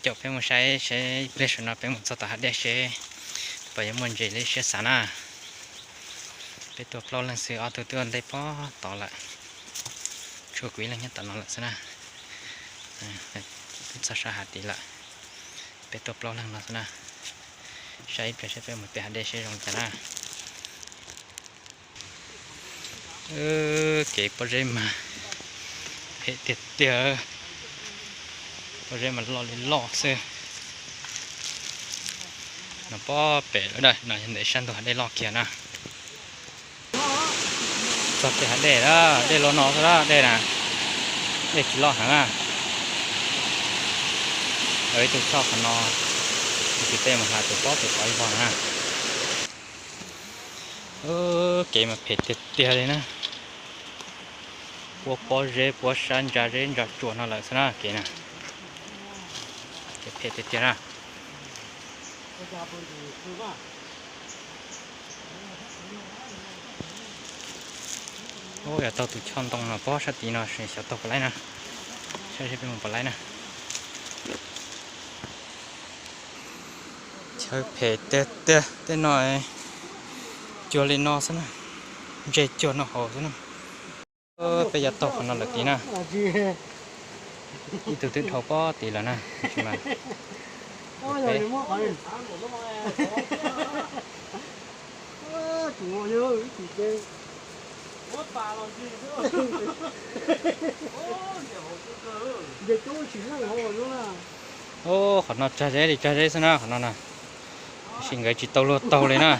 Caum peb mus saib seb ib pliag saum no peb mus txog tom hav dej seb puas yuav muaj ntses li siab xav na. Peb tuaj plaub leeg xwb, ob tug twb ua ntej pob tod lawm, tshuav kuv ib leeg nyob tom no lawm xwb na. Twb txog sab hav tid lawm, peb tuaj plaub leeg no xwb na. Saib ib pliag seb peb mus pem hav dej seb zoo li cas na. Kev pob zeb mas phem tiag tiag, pob zeb mas loj li loj xwb. No pob pem lawm, no yog ntawm sab ntug hav dej loj kiag na. Txog pem hav dej, dej los no xwb, dej na, dej tsis loj heev na. Ib tug choj qhov no, ib tug tej mus hla tus pob tus pov ib vog na. Kev mas phem tiag tiag li na. Puab pob zeb puab sab ntsa zeb ntsa tsuas no lawm xwb na kev na. Kev phem tiag tiag na. Ub, yog taug tus choj ntoo no pob sab tid no xyov taug puas laib na. Saib seb peb mus puas laib na. Chaw phem tiag tiag, tej no cuag li no xwb na, ntses cuag no hauv xwb na. Peb yuav taug qhov no lawm tid na. Ib tug twb dhau pob tid lawm na, tab sis mas Ub, qhov no tsag zeb li tsag zeb xwb na qhov no na. Tab sis nkawd tsis tau luag taug li na.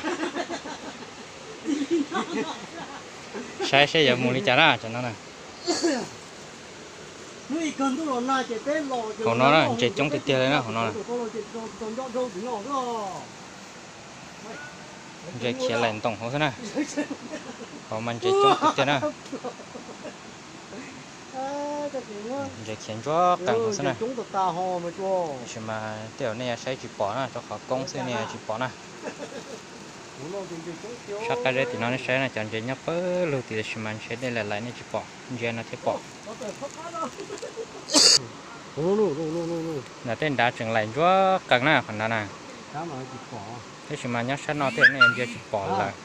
Saib seb yuav mus li cas na, cov no na. Hauv no na ntses coob tiag tiag li na hauv no na. Ntses khiav laim ntoos hauv xwb na. Hauv mas ntses coob tiag tiag na. Ntses khiav ntsuab qees hauv xwb na. Tab sis mas tej zaum nej yuav saib tsis pom na, rau qhov koob xwb nej yuav tsis pom na. Sab qab zeb tim no nej saib na, cov ntses nyob pawg lug tim, tab sis mas ntshe dej laim laim nej tsis pom, ntsia no thiaj pom. Nram tej nrad tseem laim ntsuab qees na qhov nrad na. Tab sis mas nyob sab no tej zaum nej yuav ntsia tsis pom lawm.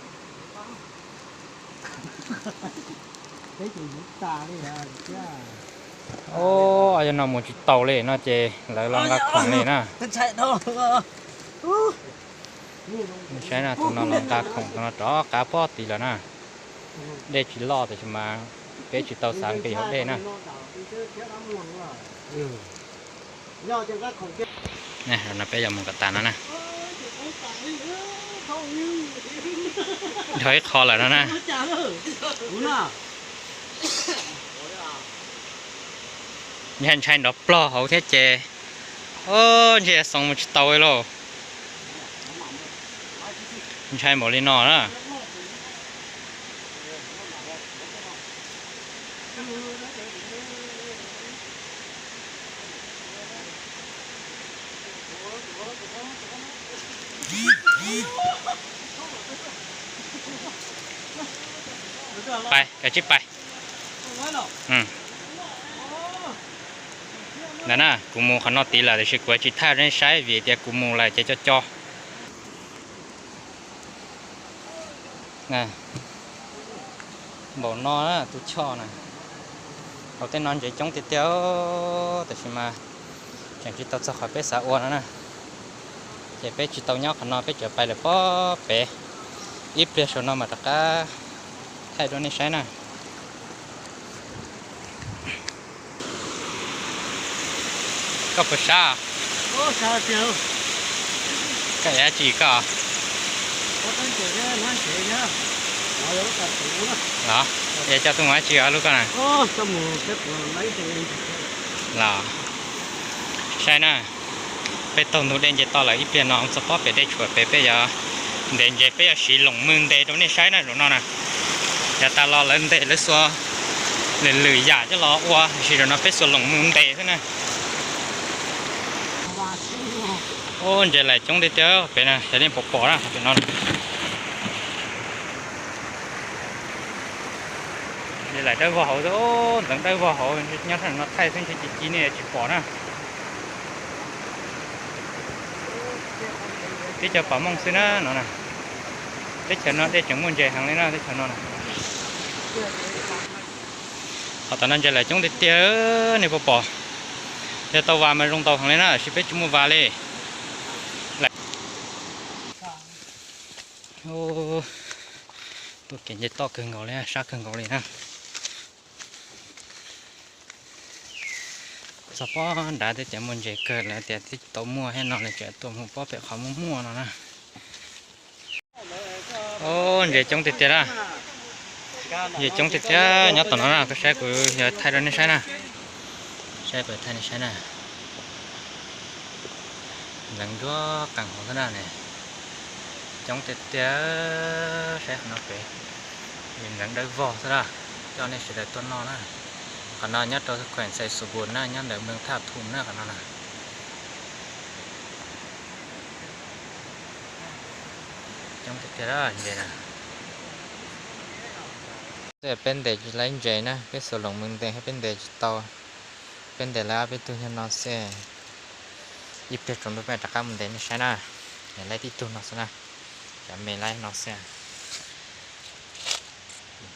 Ub, yog no mus tsis taus li no ces lawv los nqa khoom li na. Saib na, tus no los nqa khoom, tus no rov qab pob tid lawm na. Dej tsis loj tab sis mas peb tsis tau xav nqis hauv dej na. No peb yuav mus kom tas no na. Dhau ib qho lawm no na. Ntshai ntshai nrov plog hauv thiab ces, o, ntshe xoo mus tsis tau li lauj. Ntshai npaum li no na. Pais, kav tsij pais. Ntawd na, kuv mus qhov no tid lawm tiam sis kuv tsis thaij rau nej saib vim tias kuv mus lawm ces co co. Npaum no tus choj na, hauv tej no ntses coob tiag tiag, tab sis mas tseem tsis tau txog qhov peb xav ua no na. Ces peb tsis tau nyob qhov no, peb tseem pais lawm pob pem, ib pliag saum no mas rov qab thaij rau nej saib na. Koj puas sab? Koj yog dab tsi koj? Los, es coj tuaj mus dab tsi lub koj na? Los, saib na, peb taug ntug dej nce toj lawm, ib pliag no txog pob pem dej tshuam pem peb yuav ntes ntses, peb yuav siv loos mws ntes rau nej saib na, zaum no na. Yav tas los lawv ntes lawv xuas lwm lwm yam coj los ua, tiam sis zaum no peb xuas loos mws ntes xwb na. Ub, ntses laim coob tiag tiag pem na, yog nej pom pom na, pem no. Ntses laim dawb vog hauv xwb, ntxeev dawb vog hauv, nyob sab no thaij xwb ntshe ci ci nej yuav tsis pom na. Teb chaws pom mooj xwb na no na. Teb chaws no dej tseem muaj ntses heev li na teb chaws no na. Qhov tom no ntses lawm coob tiag tiag, nej puas pom? Yog tau vas mas zoo ntau heev li na, tiam sis peb tsis muaj vas li. Tuaj kev nce toj kawg nkaus li, sab kawg nkaus li na. Txog pob nrad twb tias muaj ntses kawg lawm, tias twb tsis tau muaj thiab no lawv tseem tuaj mus pob pem qhov muaj muaj no na. Ntses coob tiag tiag na. Ntses coob tiag tiag nyob tom no na, koj saib kuv yog thaij rau nej saib na. Saib kuv thaij nej saib na. Ntxeev nruab qees hauv xwb na ne. Coob tiag tiag, saib qhov no pem. Ntxeev dawb vog xwb na. Coj nej sawv daws tuaj noj na. Qhov no nyob rau khueem Xais Xus Npus na, nyob ntawm moos Thaj Thum na qhov no na. Coob tiag tiag ntses na. Peb ntes tsis laib ntses na, peb xuas loos mws ntes thiab peb ntes tsis tau. Peb ntes laib ob peb tug nyob no xwb. Ib pliag tsaus ntuj peb rov qab mus ntes nej saib na. Laib tib tug no xwb na. Cov me laib no xwb.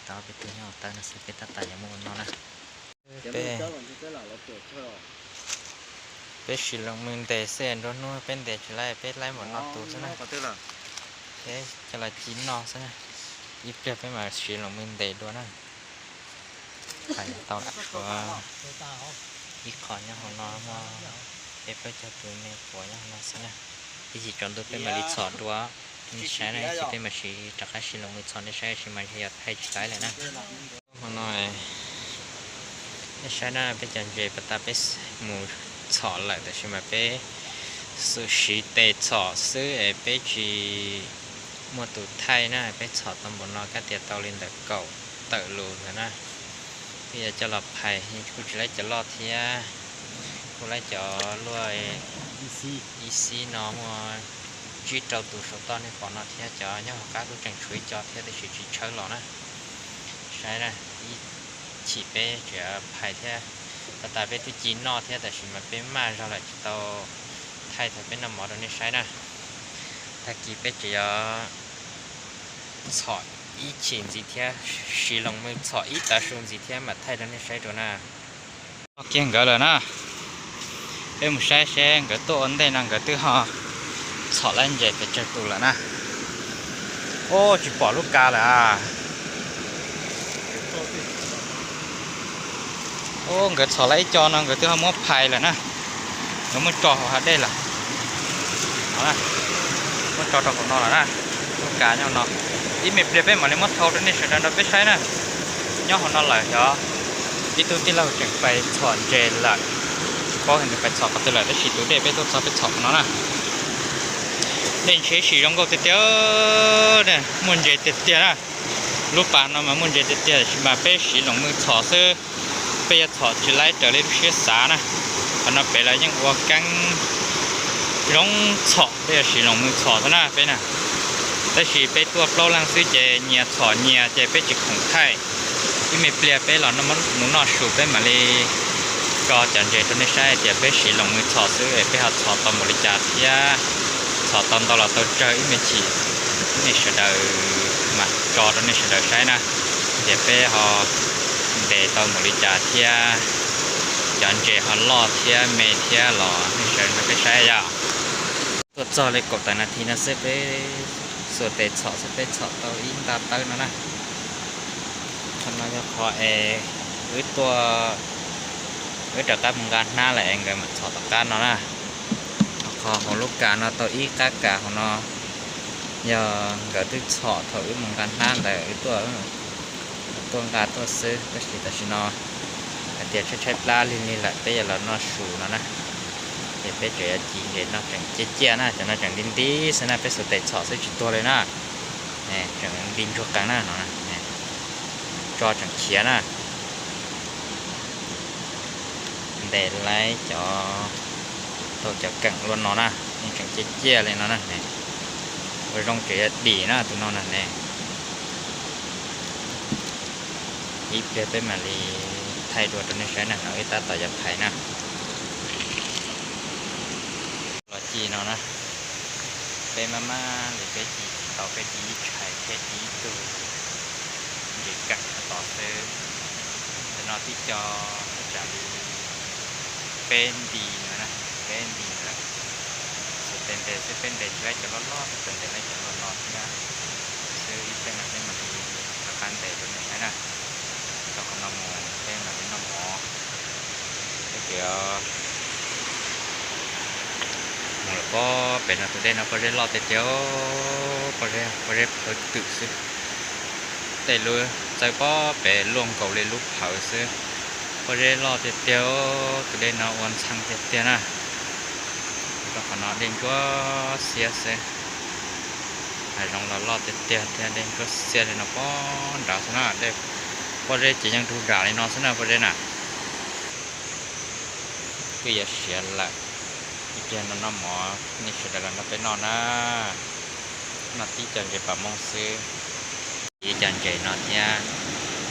Tau ob peb tug nyob hauv tawb no xwb, peb tab tom yuav mus ua no na. Peb, peb siv loos mws ntes xwb, nruab hnub peb ntes tsis laib, peb laib npaum no tus xwb na. Peb coj los ci noj xwb na. Ib pliag peb mam siv loos mws ntes dua na. Tau tshuav ib qho nyob hauv no muaj peb plaub caug tus me quav nyob hauv no xwb na. Ib chim tsaus ntuj peb mam li txhom dua nej saib na, ib chim peb mam siv rov qab siv loos mws txhom nej saib, tab sis mas yog thaij tsis laib lawm na. Hauv no nej saib na, peb cov ntses pas tas peb mus txhom lawm, tab sis mas peb xub siv tes txhom xwb es peb tsis muaj tus thaij na. Peb txhom tau npaum no kab tias tau li ntawm kaum tawm lus ntawd na. Peb yuav coj los phais, kuj tsis laib cov loj thiab, kuj laib cov luaj ib xib no muaj tsib rau tus saum toj nej pom no thiab, cov nyob hauv qab kuj tseem tshuav ib co thiab tab sis tsis tshawb los na. Saib na, ib chim peb tseem phais thiab. Pas tas peb twb ci noj thiab tab sis mas peb maj zog lawm tsis tau thaij thaum peb noj mov rau nej saib na. Tag kis peb tseem yuav txhom ib chim ntxiv thiab, siv loos mws txhom ib tav su ntxiv thiab mam thaij rau nej saib dua na. Noj kiag nkawd lawm na. Peb mus saib seb nkawd tuaj ua ntej no nkawd twb ho txhom laib ntses pes tsawg tus lawm na. Ub, tsis pom lub kav lawm. Ub, nkawd txhom laib ib co no nkawd twb ho muab phais lawm na. Nkawd muab tso hauv hav dej lawm. Muab tso rau hauv no lawm na. Lub kav nyob no. Ib me pliag peb mam li muab thau rau nej sawv daws nrog peb saib na. Nyob hauv no lawm xyov, ib tug tij laug tseem pais txhom ntses lawm. Tsis paub hais nws pais txhom qhov twg lawm tab sis tus dej peb tuaj txog peb txhom no na. Dej ntshiab sim zoo nkauj tiag tiag, muaj ntses tiag tiag na. Lub pas no mas muaj ntses tiag tiag tab sis mas peb siv loos mws txhom xwb. Peb yuav txhom tsis laib raws li lub siab xav na. Qhov no pem lawv yeej ua keeb zoo txhom, peb yuav siv loos mws txhom xwb na peb na. Tab sis peb tuaj plaub leeg xwb ces nyias txhom nyias ces peb tsis khoom thaij. Ib me pliag peb los mus noj su peb mam li tso cov ntses rau nej saib hais tias peb siv loos mws txhom xwb es peb ho txhom tau npaum li cas thiab txhom tau ntau los tau tsawg ib me chim nej sawv daws mas tso rau nej sawv daws saib na. Tias peb ho ntes tau npaum li cas thiab cov ntses ho loj thiab me thiab los nej sawv daws nrog peb saib yom. Tuaj txog li kaum tawm nas this no xwb peb xuas tes txhom xwb peb txhom tau ib nta tawb no na. Qhov no yog qhov es wb tuaj, wb rov qab mus nqa hnab lawm es nkawd mam txhom tom qab no na. Qhov hauv lub kav no tau ib qab kav hauv no yog nkawd twb txhom thaum wb mus nqa hnab ntawd wb tuaj, tuaj nqa tuaj xwb tab sis tam sim no hais tias tshaib tshaib plab lig lig lawm peb yuav los noj su no na. Ces peb tseem yuav ci ntses no tseem ciaj ciaj na, cov no tseem nti nti xwb na, peb xuas tes txhom xwb tsis tuag li na. Tseem nti ntsuag qees na no, tso tseem khiav na. Ntes laib cov, tau cov keem luaj no na, yeej tseem ciaj ciaj li no na. Ua zoo tseem yuav dim na tus no na ne. Ib pliag peb mam li thaij dua rau nej saib na, no wb tab tom yuav phais na. Los ci no na. Peb maj maj li peb ci tsis tau, peb ci ib tshais thiab ci ib tug ntses kaj tod xwb. Tam no twb co ib tsam li peb nti no na, peb nti no lawm. Xus tes ntes xwb, peb ntes tsis laib cov loj loj, xus tes ntes laib cov loj no thiab xwb. Ib pliag no peb mam li rov qab ntes rau nej saib na. Rau qhov no mus peb mam li noj mov. Peb ces mus lawm pob pem no, tus dej no pob zeb loj tiag tiag, pob zeb, pob zeb phawv twm xwb. Tej lub txawb pob pem luaj nkaus li lub phawv xwb. Pob zeb loj tiag tiag, tus dej no ua ntxhee tiag tiag na. Rau qhov no dej ntsuab xiab xwb. Hav zoov los loj tiag tiag thiab dej ntsuab xiab li no pob nrad xwb na. Pob zeb ces yeej rug nram li no xwb na, pob zeb na. Twb yuav siav lawm, ib pliag no noj mov nej sawv daws los nrog peb noj na. Noj tib co ntses pas mooj xwb. Ib co ntses no thiab,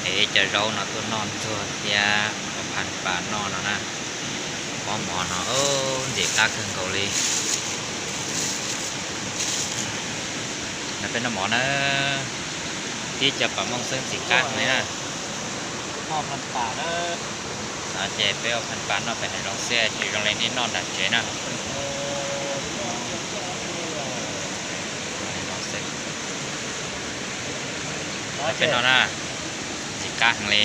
es ib co zaub no tuaj noj ntxuag thiab ua phas pas noj no na. Pob mov no ntxim qab kawg nkaus li. Nrog peb noj mov na, tib co pas mooj xwb ntxim qab heev li na. Ces peb ua phas pas noj pem hav zoov xwb, tsis zoo li nej noj nram tsev na. Peb noj na, ntxim qab heev li.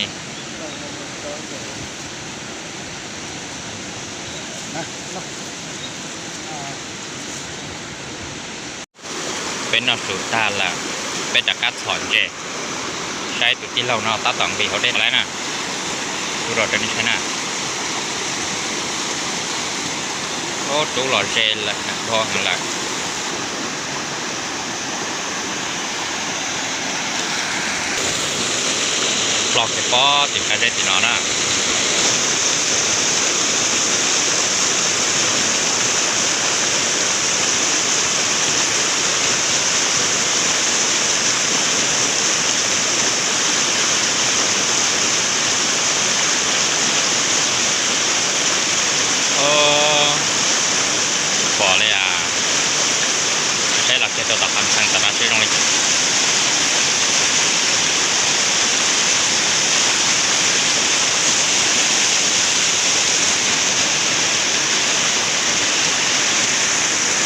Peb noj su tag lawm, peb rov qab txhom ntses, saib tus tij laug no tab tom nqis hauv dej lawm na. Rub rau nej saib na. Ub, rub los ze lawm, dhau heev lawm. Ploj kiag pob tim qab zeb tim no na. Pom li as, saib los kiag rau tom qhov ntxhee tom no seb zoo li cas.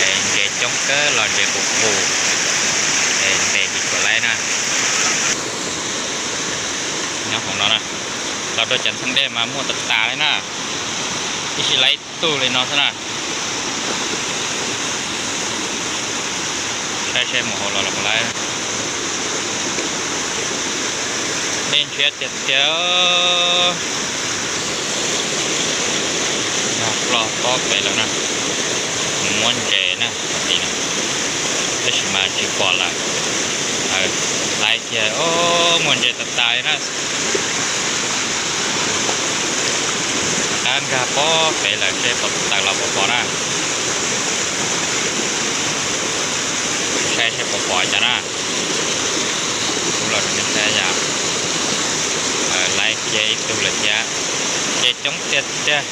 Es ntses coob kawg los ntses qus qus, es ntses tsis tshua laib na. Nyob hauv no na, los rau cov ntxhee dej mas muaj tas tas li na, ib sij laib tug li no xwb na. Saib seb mus hauv los los puas laib. Dej ntshiab tiag tiag. Nyob ploj pob pem lawm na. Mus muab ntses na, tim no, tab sis mas tsis pom lawm. Laib kiag, muaj ntses tas tas li na. Qab nkag pob pem lawm seb puas tawm los puas pom na. Saib seb puas pom cas na. Rub los rau nej saib yom. Laib kiag ib tug lawm thiab. Ces coob tiag tiag.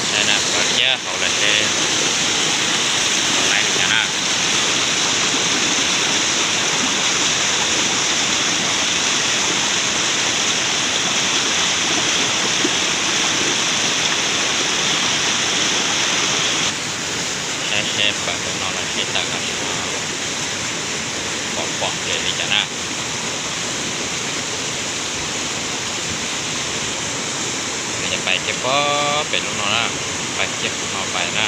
Saib na, ploj kiag hauv lawm seb laib li cas na. Saib seb pawm lub no los seb tawm los sis pom pom li cas na. Yog pais kiag pob pem lub no na, pais kiag qhov no pais na.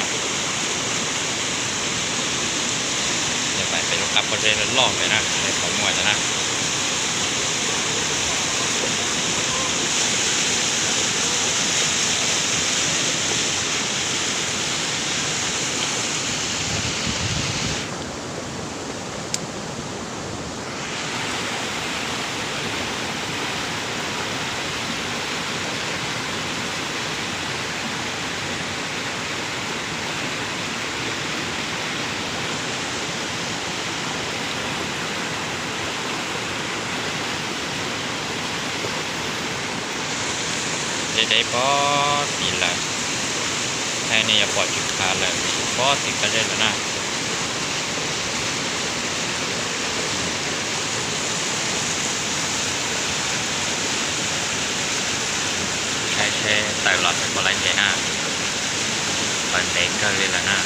Yog pais pem lub qab pob zeb loj pem na, seb puas muaj cas na. Deb deb pob tim lawm, thaij nej yuav pom tsis khav lawm, pob tim kab zeb lawm na. Saib seb tawm los seb puas laib nce na, qhov ntev kawg li lawm na.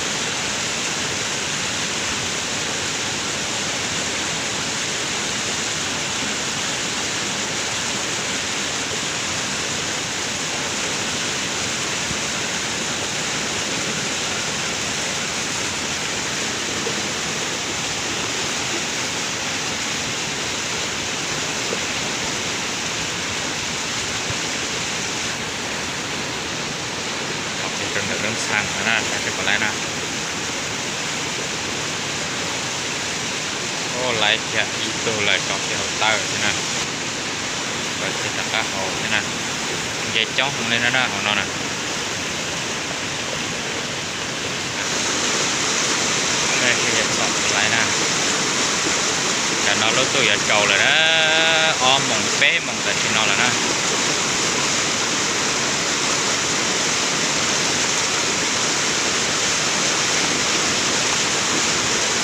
Rau ntawm lub ntxhab no na, saib seb puas laib na. Ua laib kiag ib tug lawm, tso kiag hauv taw xwb na. Pawv kiag rov qab hauv xwb na. Nce coob heev li no na, hauv no na. Txhom laib na. Tam no lub ntuj yuav tsaus lawm na, ob moos peb moos tam sim no lawm na.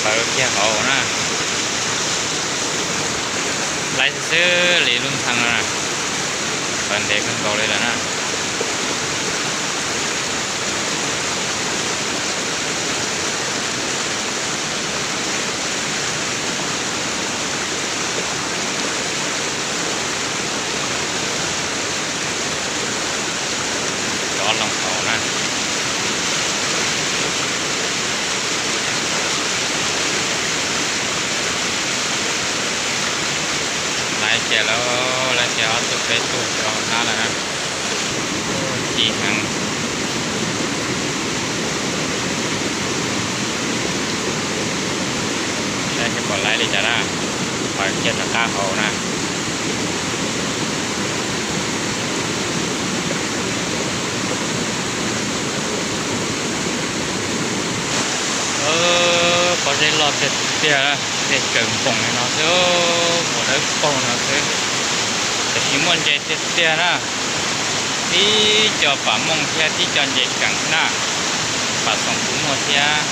Pawv kiag hauv na. Laib xwb xwb li lub ntxhab no na. Pawv ntev kawg nkaus li lawm na. Rov loo hauv na. Laib kiag lawm, laib kiag ob tug peb tug rau hauv hnab lawm na. Ci heev. Saib seb puas laib li cas na. Pawv kiag rov qab hauv na. Pob zeb loj tiag tiag, zeb kawg npoos li no xwb, ua dawb paug no xwb. Tiam sis muaj ntses tiag tiag na. Tib co pam mooj thiab tib co ntses keem na. Pam xoom kuj muaj thiab.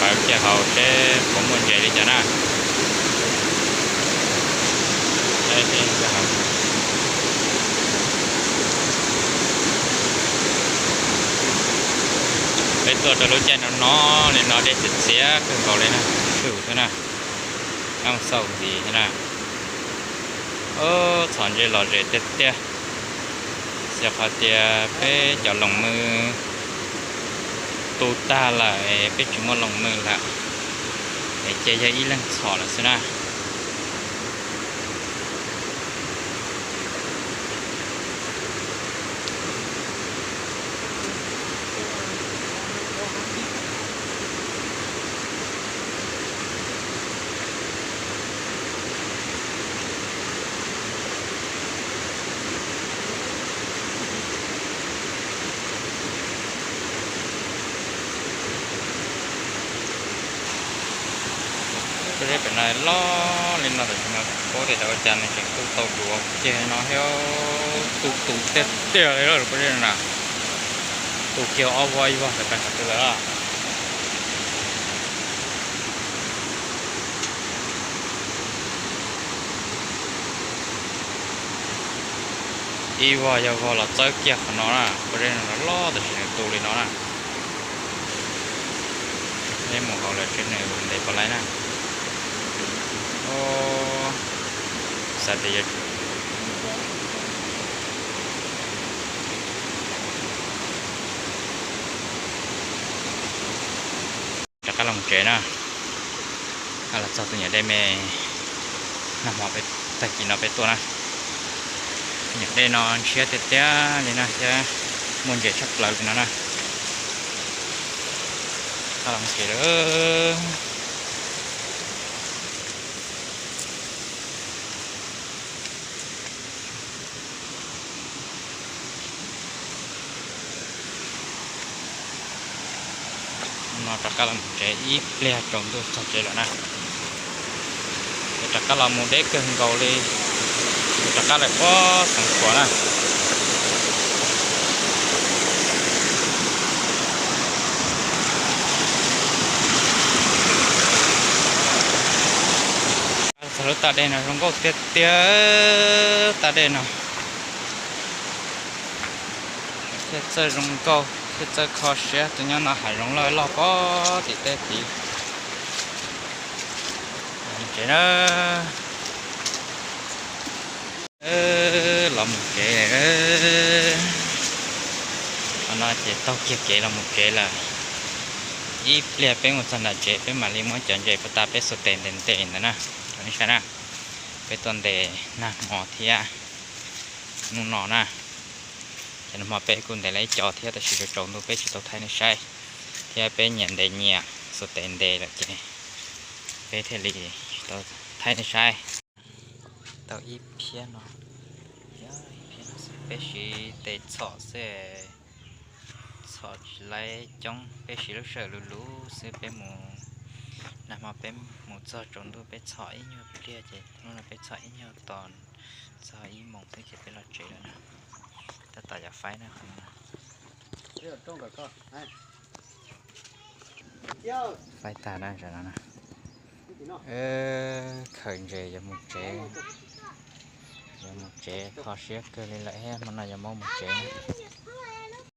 Pawv kiag hauv seb puas muaj ntses li cas na. Peb tuaj rau lub caij no no li no dej txias txias kawg nkaus li na, tshwm xwb na, nab xauj ntxiv xwb na. Txhom ntses lom zem tiag tiag. Xyov qhov tias peb cov loos mws tu tag lawm es peb tsis muaj loos mws lawm, es ces yog ib leeg txhom lawm xwb na. Pob zeb pem no loj li no tam sim no, puab tias xyov ua cas nws tseem tu tau duav kiag no thiab, tu tu tiag tiag li lawm pob zeb no na. Tu kiag ob vog ib vog tawm pes qhov twg lawm. Ib vog yog vog los txawb kiag qhov no na, pob zeb no loj tam sim nws tu li no na. Neb mus hauv lawm seb nws ntev puas laib na. Xav tias yuav rov qab los tsev na. Los txog tus nyuam dej me nag hmo, tag kis no peb tuaj na. Tus nyuam dej no ntshiab tiag tiag li na thiab, muaj ntses tshaj plaws li no na. Qab los tsev lawm. No rov qab los tsev ib pliag tsaus ntuj txog tsev lawm na. Rov qab los mus deb kawg nkaus li, rov qab lawm pob Xeev Khuam na. Txog lub tag dej no zoo nkauj tiag tiag, tag dej no thiaj txawj zoo nkauj thiaj txawj kho siab. Tus nyob no hav zoov loj loj pob tim teb tid. Tsev na, los mus tsev. Qhov no ces taug kiag kev los mus tsev lawm. Ib pliag peb mus txog nram tsev peb mam li muab cov ntses puag ta peb xuas tes ntes ntes ntawd na, nej saib na. Peb tuaj ntes nag hmo thiab hnub no na. Ces nag hmo peb kuj ntes lawm ib co thiab tab sis tsaus tsaus ntuj peb tsis tau thaij nej saib, thiab peb nyias ntes nyias xuas tes ntes lawm ces peb thiaj li tsis tau thaij nej saib. Tau ib phiab no, ib phiab no xwb peb siv tes txhom xwb, txhom tsis laib coob, peb siv lub sij hawm luv luv xwb. Peb mus, nag hmo peb mus txog tsaus ntuj peb txhom ib nyuag pliag ces hnub no peb txhom ib nyuag tos txog ib moos xwb ces peb los tsev lawm na. Tab tom yuav faib na. Faib tag na, khaws ntses yuav mus tsev, yuav mus tsev kho siab kawg li lawm thiab, hmo no yuav muab mus tsev na.